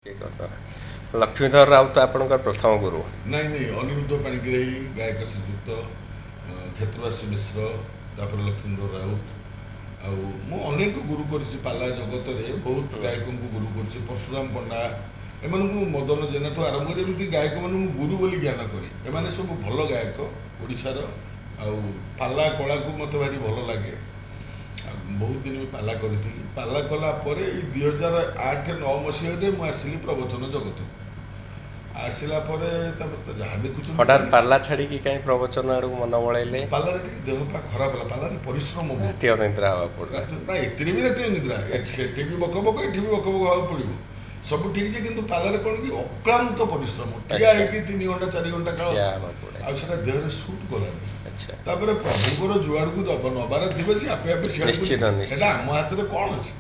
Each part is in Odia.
ଇଏ କରିଦେବା। ଲକ୍ଷ୍ମୀଧର ରାଉତ ଆପଣଙ୍କର ପ୍ରଥମ ଗୁରୁ? ନାଇଁ ନାଇଁ, ଅନିରୁଦ୍ଧ ପାଣିଗ୍ରାହୀ ଗାୟକ ଶ୍ରୀଯୁକ୍ତ କ୍ଷେତ୍ରବାସୀ ମିଶ୍ର, ତାପରେ ଲକ୍ଷ୍ମୀଧର ରାଉତ। ଆଉ ମୁଁ ଅନେକ ଗୁରୁ କରିଛି ପାଲା ଜଗତରେ, ବହୁତ ଗାୟକଙ୍କୁ ଗୁରୁ କରିଛି। ପରଶୁରାମ ପଣ୍ଡା, ଏମାନଙ୍କୁ ମୁଁ ମଦନ ଜେନାଠୁ ଆରମ୍ଭ କରି ଏମିତି ଗାୟକମାନଙ୍କୁ ମୁଁ ଗୁରୁ ବୋଲି ଜ୍ଞାନ କରେ। ଏମାନେ ସବୁ ଭଲ ଗାୟକ ଓଡ଼ିଶାର। ଆଉ ପାଲା କଳାକୁ ମୋତେ ଭାରି ଭଲ ଲାଗେ। ଆଉ ବହୁତ ଦିନ ବି ପାଲା କରିଥିଲି। ପାଲା କଲା ପରେ ଏଇ 2008-9 ମସିହାରେ ମୁଁ ଆସିଲି ପ୍ରବଚନ ଜଗତକୁ। ଆସିଲା ପରେ ତାପରେ ତ ଯାହା ଦେଖୁଛନ୍ତି ହଠାତ୍ ଚାଲିଛି। ପାଲା ଛାଡ଼ିକି କାହିଁ ପ୍ରବଚନ ଆଡ଼କୁ ମନ ବଳେଇଲେ? ପାଲାରେ ଟିକେ ଦେହ ପା ଖରାପ ହେଲା। ପାଲାରେ ପରିଶ୍ରମ ବହୁତ। ରାତି ଅନିଦ୍ରା ହେବାକୁ ପଡ଼ିଲା। ରାତି ନା, ଏଥିରେ ବି ରାତି ଅନିଦ୍ରା, ସେଠି ବି ବକ ବକ, ଏଠି ବି ବକ ବକ ହେବାକୁ ପଡ଼ିବ। ସବୁ ଠିକ୍ ଯେ, କିନ୍ତୁ ପାଲାରେ କ'ଣ କି ଅକ୍ଳାନ୍ତ ପରିଶ୍ରମ, ଠିଆ ହେଇକି 3 ଘଣ୍ଟା 4 ଘଣ୍ଟା କାଳ, ଠିଆ ହେବାକୁ ପଡ଼େ। ଆଉ ସେଟା ଦେହରେ ସୁଟ୍ କଲାନି। ତାପରେ ପ୍ରଭୁଙ୍କର ଯୁଆଡ଼କୁ ଦବ ନବାର ଥିବ, ସେ ଆପେ ଆପେ ସିଆଡ଼କୁ ଯିବ। ସେଟା ଆମ ହାତରେ କ'ଣ ଅଛି?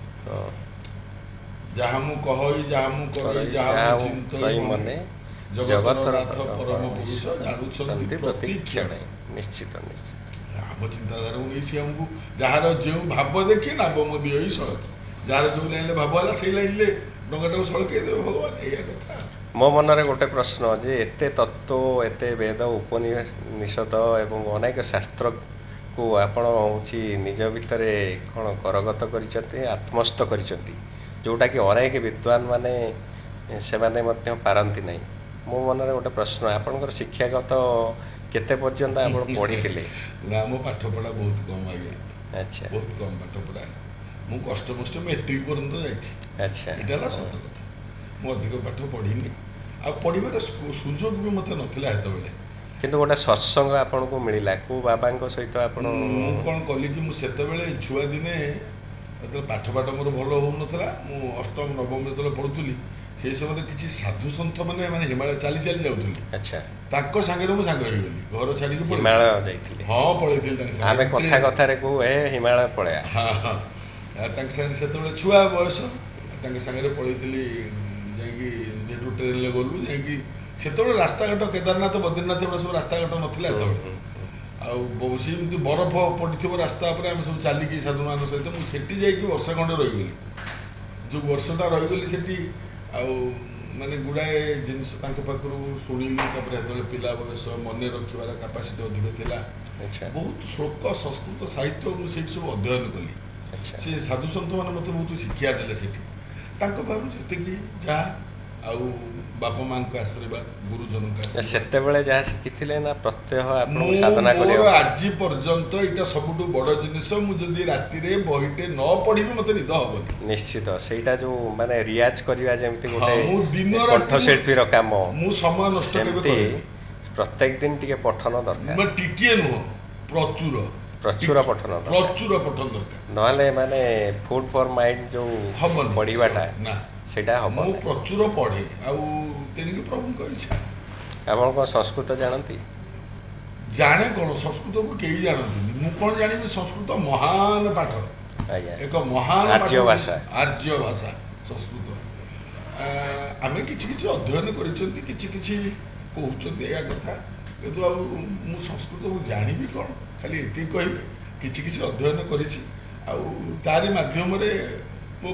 ଯାହା ମୁଁ କହଇ, ଯାହା ମୁଁ କରଇ, ଯାହା ଯାହା ମୁଁ ମୁଁ ଚିନ୍ତଇ ଚିନ୍ତଇ ମନେ, ମନେ, ଜଗତର ଜଗତର ନାଥ ପରମ ପୁରୁଷ ଜାଣୁଛନ୍ତି ପ୍ରତିକ୍ଷଣେ। ପ୍ରତିକ୍ଷଣେ। ନିଶ୍ଚିତ ନିଶ୍ଚିତ। ଆମ ଚିନ୍ତାଧାରାକୁ ନେଇ ସିଏ ଆମକୁ ଯାହାର ଯେଉଁ ଭାବ ଦେଖି ନାବ ମୋ ଦିଅଇ ସଳଖି, ଯାହାର ଯେଉଁ ଲାଇନରେ ଭାବ ହେଲା ସେଇ ଲାଇନରେ ଡଙ୍ଗାଟାକୁ ସଳକେଇ ଦେବେ ଭଗବାନ। ଏଇଆ କଥା। ମୋ ମନରେ ଗୋଟେ ପ୍ରଶ୍ନ ଯେ ଏତେ ତତ୍ତ୍ୱ, ଏତେ ବେଦ ଉପନିଷଦ ଏବଂ ଅନେକ ଶାସ୍ତ୍ରକୁ ଆପଣ ହେଉଛି ନିଜ ଭିତରେ କ'ଣ କରଗତ କରିଛନ୍ତି, ଆତ୍ମସ୍ଥ କରିଛନ୍ତି, ଯେଉଁଟାକି ଅନେକ ବିଦ୍ୱାନ ମାନେ ସେମାନେ ମଧ୍ୟ ପାରନ୍ତି ନାହିଁ। ମୋ ମନରେ ଗୋଟେ ପ୍ରଶ୍ନ, ଆପଣଙ୍କର ଶିକ୍ଷାଗତ କେତେ ପର୍ଯ୍ୟନ୍ତ ଆପଣ ପଢ଼ିଥିଲେ? ନା, ମୋ ପାଠପଢ଼ା ବହୁତ କମ୍ ଆଜ୍ଞା। ବହୁତ କମ୍ ପାଠପଢ଼ା। ମୁଁ କଷ୍ଟ ମଷ୍ଟେ ମେଟ୍ରିକ୍ ପର୍ଯ୍ୟନ୍ତ ଯାଇଛି। ଏଇଟା ହେଲା ସତ କଥା। ମୁଁ ଅଧିକ ପାଠ ପଢ଼ିନି, ଆଉ ପଢ଼ିବାର ସୁଯୋଗ ବି ମୋତେ ନଥିଲା ସେତେବେଳେ। କିନ୍ତୁ ଗୋଟେ ସତ୍ସଙ୍ଗ ଆପଣଙ୍କୁ ମିଳିଲା, କେଉଁ ବାବାଙ୍କ ସହିତ ଆପଣ? ମୁଁ କ'ଣ କଲି କି, ମୁଁ ସେତେବେଳେ ଛୁଆ ଦିନେ ଯେତେବେଳେ ପାଠ ପାଠ ମୋର ଭଲ ହେଉନଥିଲା, ମୁଁ ଅଷ୍ଟମ ନବମ ଯେତେବେଳେ ପଢ଼ୁଥିଲି, ସେଇ ସମୟରେ କିଛି ସାଧୁ ସନ୍ଥ ମାନେ ମାନେ ହିମାଳୟ ଚାଲି ଚାଲି ଯାଉଥିଲେ। ତାଙ୍କ ସାଙ୍ଗରେ ମୁଁ ସାଙ୍ଗ ହେଇଗଲି, ଘର ଛାଡ଼ିକି ପଳେଇଥିଲି। ହିମାଳୟ ଯାଇଥିଲେ? ହଁ, ପଳେଇଥିଲି ତାଙ୍କ ସାଙ୍ଗରେ। ଆମେ କଥା କଥାରେ କହୁ, ଏ ହିମାଳୟ ପଳେଇବା। ହଁ ହଁ, ଆଉ ତାଙ୍କ ସାଙ୍ଗରେ ସେତେବେଳେ ଛୁଆ ବୟସ, ତାଙ୍କ ସାଙ୍ଗରେ ପଳେଇଥିଲି। ଯାଇକି ଯେଠୁ ଟ୍ରେନରେ ଗଲୁ, ଯାଇକି ସେତେବେଳେ ରାସ୍ତାଘାଟ କେଦାରନାଥ ବଦ୍ରୀନାଥ ଏଗୁଡ଼ା ସବୁ ରାସ୍ତାଘାଟ ନଥିଲା ସେତେବେଳେ। ଆଉ ସେମିତି ବରଫ ପଡ଼ିଥିବ ରାସ୍ତା ଉପରେ, ଆମେ ସବୁ ଚାଲିକି ସାଧୁମାନଙ୍କ ସହିତ। ମୁଁ ସେଠି ଯାଇକି ବର୍ଷେ ଖଣ୍ଡେ ରହିଗଲି। ଯେଉଁ ବର୍ଷଟା ରହିଗଲି ସେଠି, ଆଉ ମାନେ ଗୁଡ଼ାଏ ଜିନିଷ ତାଙ୍କ ପାଖରୁ ଶୁଣିଲି। ତାପରେ ସେତେବେଳେ ପିଲା ବୟସ, ମନେ ରଖିବାର କାପାସିଟି ଅଧିକ ଥିଲା। ବହୁତ ଶ୍ଲୋକ, ସଂସ୍କୃତ ସାହିତ୍ୟ ମୁଁ ସେଇଠି ସବୁ ଅଧ୍ୟୟନ କଲି। ସେ ସାଧୁ ସନ୍ଥମାନେ ମୋତେ ବହୁତ ଶିକ୍ଷା ଦେଲେ ସେଠି। ତାଙ୍କ ପାଖରୁ ଯେତିକି ଯାହା, ଆଉ ବାପା ମାଆଙ୍କ ଆଶୀର୍ବାଦ, ଗୁରୁଜନଙ୍କ ଆଶୀର୍ବାଦ। ସେତେବେଳେ ଯାହା ଶିଖିଥିଲେ ନା ପ୍ରତ୍ୟହ ଆପଣଙ୍କୁ ମୁଁ ସାଧନା ମୋର କରିବାକୁ? ଆଜି ପର୍ଯ୍ୟନ୍ତ ଏଇଟା ସବୁଠୁ ବଡ଼ ଜିନିଷ, ମୁଁ ଯଦି ରାତିରେ ବହିଟେ ନ ପଢ଼ିବି ମୋତେ ନିଦ ହବନି। ନିଶ୍ଚିତ, ସେଇଟା ଯୋଉ ମାନେ ରିଆଜ କରିବା ଯେମିତି ଗୋଟେ ମୁଁ ଦିନ ରାତି କଣ୍ଠଶିଳ୍ପୀର କାମ, ମୁଁ ସମୟ ନଷ୍ଟ କେବେ ସେମିତି କରେନି। ପ୍ରତ୍ୟେକ ଦିନ ଟିକେ ପଠନ ଦରକାର। ମୁଁ ଟିକିଏ ନୁହଁ, ପ୍ରଚୁର। ପ୍ରଚୁର ପଠନ ଦରକାର। ପ୍ରଚୁର ପଠନ ଦରକାର। ନହେଲେ ମାନେ ଫୁଡ୍ ଫର୍ ମାଇଣ୍ଡ ଯୋଉ ହବନି। ପଢ଼ିବାଟା ନା, ସେଇଟା ହବ ମୁଁ ନାହିଁ। ପ୍ରଚୁର ପଢ଼େ, ଆଉ ତେଣିକି ପ୍ରଭୁଙ୍କ ଇଚ୍ଛା। ଆପଣ କ'ଣ ସଂସ୍କୃତ ଜାଣନ୍ତି? ଜାଣେ କ'ଣ, ସଂସ୍କୃତକୁ କେହି ଜାଣନ୍ତିନି। ମୁଁ କ'ଣ ଜାଣିବି? ସଂସ୍କୃତ ମହାନ ପାଠ। ଏକ ମହାନ ପାଠ। ଆର୍ଯ୍ୟ ଭାଷା। ଆର୍ଯ୍ୟ ଭାଷା ସଂସ୍କୃତ। ଆମେ କିଛି କିଛି ଅଧ୍ୟୟନ କରିଛନ୍ତି, କିଛି କିଛି କହୁଛନ୍ତି, ଏଇଆ କଥା। କିନ୍ତୁ ଆଉ ମୁଁ ସଂସ୍କୃତକୁ ଜାଣିବି କ'ଣ? ଖାଲି ଏତିକି କହିବି, କିଛି କିଛି ଅଧ୍ୟୟନ କରିଛି, ଆଉ ତାରି ମାଧ୍ୟମରେ ମୋ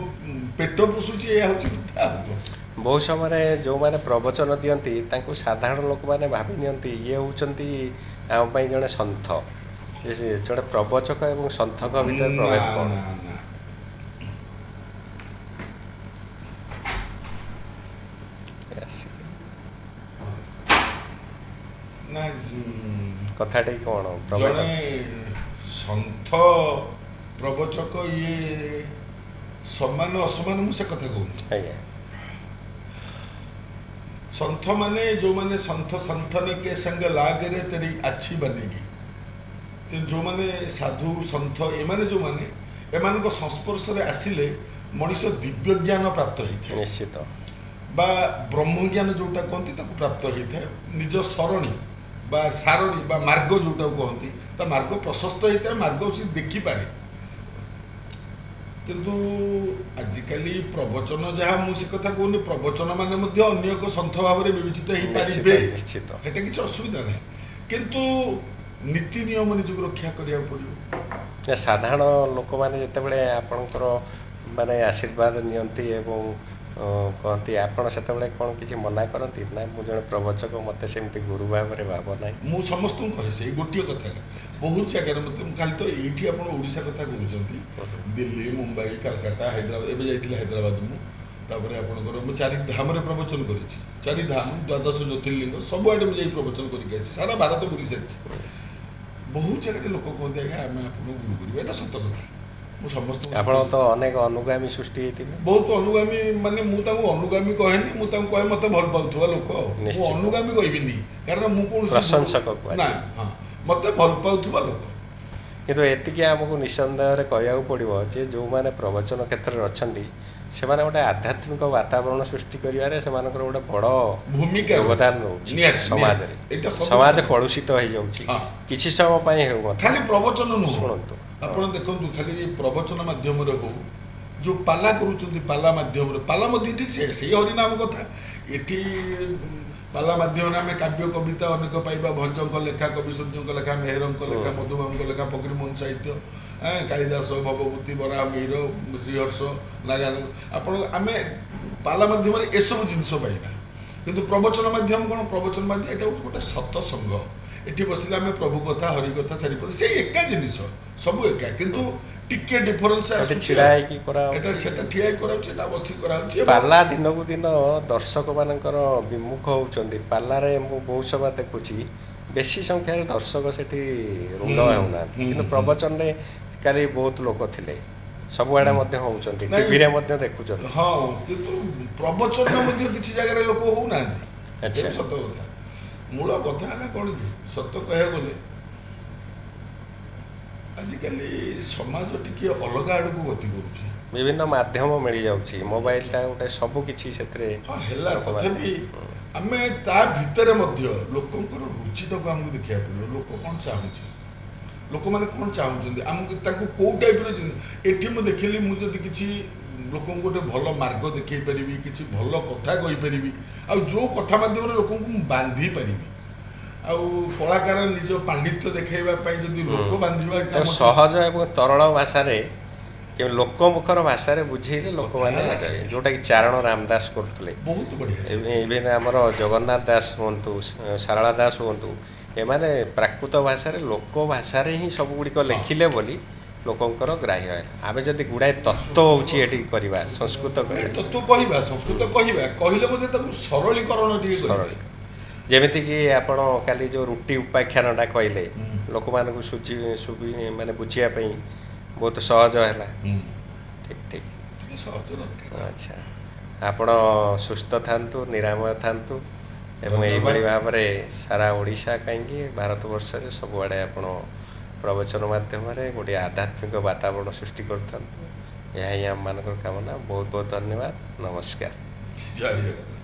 ପେଟ ପୋଷୁଛି। ଏଇଆ ହେଉଛି କଥା, ଆଉ କ'ଣ। ବହୁତ ସମୟରେ ଯେଉଁମାନେ ପ୍ରବଚନ ଦିଅନ୍ତି, ତାଙ୍କୁ ସାଧାରଣ ଲୋକମାନେ ଭାବି ନିଅନ୍ତି ଇଏ ହେଉଛନ୍ତି ଆମ ପାଇଁ ଜଣେ ସନ୍ଥ। ଯେ ସେ ଜଣେ ପ୍ରବଚକ ଏବଂ ସନ୍ଥଙ୍କ ଭିତରେ ନା, ପ୍ରଭେଦ କ'ଣ? ନା ନା, ନା। କଥାଟି କ'ଣ ପ୍ରଭେଦ? ଜଣେ ସନ୍ଥ, ପ୍ରବଚକ ଇଏ ସମାନ ଅସମାନ, ମୁଁ ସେ କଥା କହୁନି। ସନ୍ଥ ମାନେ ଯେଉଁମାନେ ସନ୍ଥ ସନ୍ଥନ କେ ସଙ୍ଗ ଲାଗରେ ତେରି ଆଛି ବନେଗି। ତେଣୁ ଯେଉଁମାନେ ସାଧୁ ସନ୍ଥ, ଏମାନେ ଯେଉଁମାନେ ଏମାନଙ୍କ ସଂସ୍ପର୍ଶରେ ଆସିଲେ ମଣିଷ ଦିବ୍ୟ ଜ୍ଞାନ ପ୍ରାପ୍ତ ହେଇଥାଏ ବା ବ୍ରହ୍ମଜ୍ଞାନ ଯେଉଁଟା କୁହନ୍ତି ତାକୁ ପ୍ରାପ୍ତ ହେଇଥାଏ। ନିଜ ସରଣୀ ବା ସାରଣୀ ବା ମାର୍ଗ ଯେଉଁଟାକୁ କୁହନ୍ତି, ତା ମାର୍ଗ ପ୍ରଶସ୍ତ ହେଇଥାଏ, ମାର୍ଗ ସେ ଦେଖିପାରେ। କିନ୍ତୁ ଆଜିକାଲି ପ୍ରବଚନ ଯାହା, ମୁଁ ସେ କଥା କହୁନି। ପ୍ରବଚନ ମାନେ ମଧ୍ୟ ଅନ୍ୟ ଏକ ସନ୍ଥ ଭାବରେ ବିବେଚିତ ହେଇପାରିବେ। ନିଶ୍ଚିତ। ସେଟା କିଛି ଅସୁବିଧା ନାହିଁ, କିନ୍ତୁ ନୀତି ନିୟମ ନିଜକୁ ରକ୍ଷା କରିବାକୁ ପଡ଼ିବ। ନା, ସାଧାରଣ ଲୋକମାନେ ଯେତେବେଳେ ଆପଣଙ୍କର ମାନେ ଆଶୀର୍ବାଦ ନିଅନ୍ତି ଏବଂ କହନ୍ତି, ଆପଣ ସେତେବେଳେ କ'ଣ କିଛି ମନା କରନ୍ତି ନା ମୁଁ ଜଣେ ପ୍ରବଚକ, ମୋତେ ସେମିତି ଗୁରୁ ଭାବରେ ଭାବ ନାହିଁ? ମୁଁ ସମସ୍ତଙ୍କୁ କହେ ସେଇ ଗୋଟିଏ କଥା। ବହୁତ ଜାଗାରେ ମୋତେ, ମୁଁ ଖାଲି ତ ଏଇଠି ଆପଣ ଓଡ଼ିଶା କଥା କହୁଛନ୍ତି, ଦିଲ୍ଲୀ, ମୁମ୍ବାଇ, କାଲକାଟା, ହାଇଦ୍ରାବାଦ, ଏବେ ଯାଇଥିଲି ହାଇଦ୍ରାବାଦ ମୁଁ। ତାପରେ ଆପଣଙ୍କର ମୁଁ 4 ଧାମରେ ପ୍ରବଚନ କରିଛି, 4 ଧାମ, 12 ଜ୍ୟୋତିର୍ଲିଙ୍ଗ, ସବୁଆଡ଼େ ମୁଁ ଯାଇ ପ୍ରବଚନ କରିକି ଆସିଛି, ସାରା ଭାରତ ବୁଲି ସାରିଛି। ବହୁତ ଜାଗାରେ ଲୋକ କୁହନ୍ତି, ଆଜ୍ଞା ଆମେ ଆପଣଙ୍କୁ ଗୁରୁ କରିବୁ। ଏଇଟା ସତ କଥା। ମୁଁ ସମସ୍ତଙ୍କୁ ଆପଣ ତ ଅନେକ ଅନୁଗାମୀ ସୃଷ୍ଟି ହେଇଥିବେ। ବହୁତ ଅନୁଗାମୀ, ମାନେ ମୁଁ ତାଙ୍କୁ ଅନୁଗାମୀ କହେନି, ମୁଁ ତାଙ୍କୁ କହେ ମୋତେ ଭଲ ପାଉଥିବା ଲୋକ। ଆଉ ମୁଁ ଅନୁଗାମୀ କହିବିନି, କାରଣ ମୁଁ କୌଣସି ପ୍ରଶଂସକ। ନା, ହଁ, ମୋତେ ଭଲ ପାଉଥିବା ଲୋକ। କିନ୍ତୁ ଏତିକି ଆମକୁ ନିଃସନ୍ଦେହରେ କହିବାକୁ ପଡ଼ିବ ଯେ ଯେଉଁମାନେ ପ୍ରବଚନ କ୍ଷେତ୍ରରେ ଅଛନ୍ତି, ସେମାନେ ଗୋଟେ ଆଧ୍ୟାତ୍ମିକ ବାତାବରଣ ସୃଷ୍ଟି କରିବାରେ ସେମାନଙ୍କର ଗୋଟେ ବଡ଼ ଭୂମିକା ଯୋଗଦାନ ରହୁଛି। ସମାଜରେ ସମାଜ କଳୁଷିତ ହେଇଯାଉଛି, କିଛି ସମୟ ପାଇଁ ହେଉ। ଖାଲି ପ୍ରବଚନ ନୁହଁ, ଶୁଣନ୍ତୁ, ଆପଣ ଦେଖନ୍ତୁ, ଖାଲି ପ୍ରବଚନ ମାଧ୍ୟମରେ ହଉ, ଯେଉଁ ପାଲା କରୁଛନ୍ତି ପାଲା ମାଧ୍ୟମରେ, ପାଲା ମଧ୍ୟ ଠିକ୍ ସେ ସେଇ ହରିନାମ କଥା। ଏଠି ପାଲା ମାଧ୍ୟମରେ ଆମେ କାବ୍ୟ କବିତା ଅନେକ ପାଇବା, ଭଞ୍ଜଙ୍କ ଲେଖା, କବି ସୂର୍ଯ୍ୟଙ୍କ ଲେଖା, ମେହେରଙ୍କ ଲେଖା, ମଧୁବାବୁଙ୍କ ଲେଖା, ଫକୀରମୋହନ ସାହିତ୍ୟ, କାଳିଦାସ, ଭବଭୂତି, ବରାହମିହିର, ଶ୍ରୀହର୍ଷ, ନାଗାନନ୍ଦ। ଆପଣ ଆମେ ପାଲା ମାଧ୍ୟମରେ ଏସବୁ ଜିନିଷ ପାଇବା। କିନ୍ତୁ ପ୍ରବଚନ ମାଧ୍ୟମ କ'ଣ? ପ୍ରବଚନ ମାଧ୍ୟମ ଏଇଟା ହେଉଛି ଗୋଟେ ସତସଙ୍ଗ। ଏଠି ବସିଲେ ଆମେ ପ୍ରଭୁ କଥା, ହରି କଥା, ଚାରିପଦ, ସେଇ ଏକା ଜିନିଷ, ସବୁ ଏକା, କିନ୍ତୁ ଟିକେ ଡିଫରେନ୍ସ। ଛିଡ଼ା ହେଇକି କରାହେଉଛି, ସେଟା ଠିଆ ହେଇକି କରାହଉଛି, ଏଟା ବସି କରାହଉଛି। ପାଲା ଦିନକୁ ଦିନ ଦର୍ଶକ ମାନଙ୍କର ବିମୁଖ ହେଉଛନ୍ତି ପାଲାରେ। ମୁଁ ବହୁତ ସମୟ ଦେଖୁଛି, ବେଶୀ ସଂଖ୍ୟାରେ ଦର୍ଶକ ସେଠି ରୁଣ୍ଡ ହେଉନାହାନ୍ତି। କିନ୍ତୁ ପ୍ରବଚନରେ କାଲି ବହୁତ ଲୋକ ଥିଲେ, ସବୁଆଡ଼େ ମଧ୍ୟ ହେଉଛନ୍ତି, ଟିଭିରେ ମଧ୍ୟ ଦେଖୁଛନ୍ତି। ହଁ, କିନ୍ତୁ ପ୍ରବଚନରେ ମଧ୍ୟ କିଛି ଜାଗାରେ ଲୋକ ହେଉନାହାନ୍ତି। ଆଚ୍ଛା, ସତ କଥା। ମୂଳ କଥା ହେଲା କ'ଣ କି, ସତ କହିବାକୁ ଗଲେ ଆଜିକାଲି ସମାଜ ଟିକେ ଅଲଗା ଆଡ଼କୁ ଗତି କରୁଛି। ବିଭିନ୍ନ ମାଧ୍ୟମ ମିଳିଯାଉଛି, ମୋବାଇଲଟା ଗୋଟେ ସବୁ କିଛି ସେଥିରେ। ହଁ, ହେଲା, ତଥାପି ଆମେ ତା ଭିତରେ ମଧ୍ୟ ଲୋକଙ୍କର ରୁଚିଟାକୁ ଆମକୁ ଦେଖିବାକୁ ପଡ଼ିବ। ଲୋକ କ'ଣ ଚାହୁଁଛି, ଲୋକମାନେ କ'ଣ ଚାହୁଁଛନ୍ତି, ଆମକୁ ତାଙ୍କୁ କେଉଁ ଟାଇପ୍ର ଜିନିଷ। ଏଠି ମୁଁ ଦେଖିଲି, ମୁଁ ଯଦି କିଛି ଲୋକଙ୍କୁ ଗୋଟେ ଭଲ ମାର୍ଗ ଦେଖେଇ ପାରିବି, କିଛି ଭଲ କଥା କହିପାରିବି, ଆଉ ଯେଉଁ କଥା ମାଧ୍ୟମରେ ଲୋକଙ୍କୁ ମୁଁ ବାନ୍ଧି ପାରିବି, ଆଉ କଳାକାର ନିଜ ପାଣ୍ଡିତ୍ୟ ଦେଖାଇବା ପାଇଁ ଯଦି ଲୋକ ବାନ୍ଧିବା ସହଜ ଏବଂ ତରଳ ଭାଷାରେ, ଲୋକମୁଖର ଭାଷାରେ ବୁଝେଇଲେ ଲୋକମାନେ, ଯେଉଁଟାକି ଚାରଣ ରାମଦାସ କରୁଥିଲେ ବହୁତ ବଢ଼ିଆ। ଇଭେନ୍ ଆମର ଜଗନ୍ନାଥ ଦାସ ହୁଅନ୍ତୁ, ସାରଳା ଦାସ ହୁଅନ୍ତୁ, ଏମାନେ ପ୍ରାକୃତ ଭାଷାରେ, ଲୋକ ଭାଷାରେ ହିଁ ସବୁଗୁଡ଼ିକ ଲେଖିଲେ ବୋଲି ଲୋକଙ୍କର ଗ୍ରାହ୍ୟ ହେଲା। ଆମେ ଯଦି ଗୁଡ଼ାଏ ତତ୍ତ୍ୱ ହେଉଛି ଏଠି କରିବା, ସଂସ୍କୃତ କରିବା, ତତ୍ତ୍ୱ କହିବା, ସଂସ୍କୃତ କହିବା, କହିଲେ ମଧ୍ୟ ତାକୁ ସରଳୀକରଣ ଟିକେ ସରଳୀକରଣ। ଯେମିତିକି ଆପଣ କାଲି ଯେଉଁ ରୁଟି ଉପାଖ୍ୟାନଟା କହିଲେ, ଲୋକମାନଙ୍କୁ ସୁଝି ମାନେ ବୁଝିବା ପାଇଁ ବହୁତ ସହଜ ହେଲା। ଠିକ୍ ଠିକ୍। ସହଜ ଦରକାର। ଆଚ୍ଛା, ଆପଣ ସୁସ୍ଥ ଥାନ୍ତୁ, ନିରାମୟ ଥାନ୍ତୁ ଏବଂ ଏଇଭଳି ଭାବରେ ସାରା ଓଡ଼ିଶା କାହିଁକି, ଭାରତବର୍ଷରେ ସବୁଆଡ଼େ ଆପଣ ପ୍ରବଚନ ମାଧ୍ୟମରେ ଗୋଟିଏ ଆଧ୍ୟାତ୍ମିକ ବାତାବରଣ ସୃଷ୍ଟି କରୁଥାନ୍ତୁ, ଏହା ହିଁ ଆମମାନଙ୍କର କାମନା। ବହୁତ ବହୁତ ଧନ୍ୟବାଦ, ନମସ୍କାର। ଜୟ ଜଗନ୍ନାଥ।